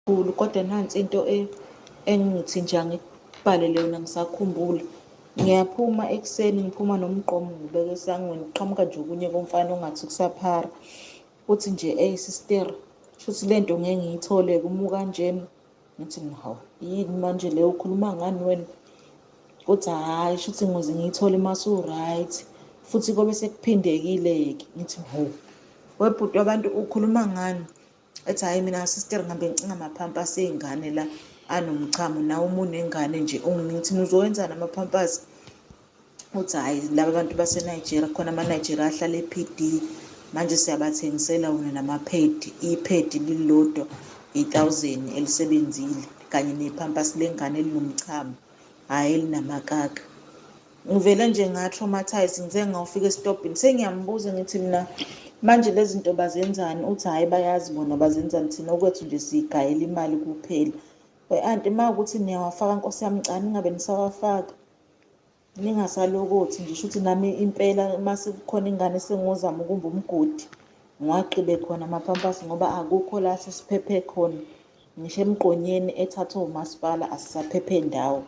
Kakhulu kodwa nansi into engithi nje angikubhalele yona ngisakhumbula. Ngiyaphuma ekuseni ngiphuma nomgqomo ngibeka esangweni kuqhamuka nje okunye komfana ongathi kusaphara. Uthi nje eyi sister shuthi le nto ngeke ngiyithole uma ukanjena. Ngithi mina hawu yini manje le ukhuluma ngani wena? Uthi hhayi shuthi ngoze ngiyithole uma su-right futhi kobe sekuphindekile-ke. Ngithi ho webhuti wabantu ukhuluma ngani? Ethi hhayi mina sister ngihambe ngicinga amaphampasi ey'ngane la anomchamo nawe uma unengane nje ngithi uzowenzani amaphampasi? Uthi hhayi laba bantu baseNigeria khona ama-Nigeria ahlala e-P_D manje siyabathengisela wona namaphedi iphedi lilodwa i-thousand elisebenzile kanye nephampasi lengane elinomchamo hhayi elinamakaka. Ngivele nje nga-traumatise ngize ngawufika esitobhini sengiyambuza ngithi mina manje lezi zinto bazenzani uthi hhayi bayazi bona bazenzani thina okwethu nje siyigayela imali kuphela. We-anti uma ukuthi niyawafaka nkosi yami cha ningabe nisawafaka ningasalokothi nje shuthi nami impela uma sekukhona ingane sengozama ukumba umgodi ngiwaqibe khona amaphampasi ngoba akukho la sesiphephe khona ngisho emgqonyeni ethathwe umasipala asisaphephe ndawo.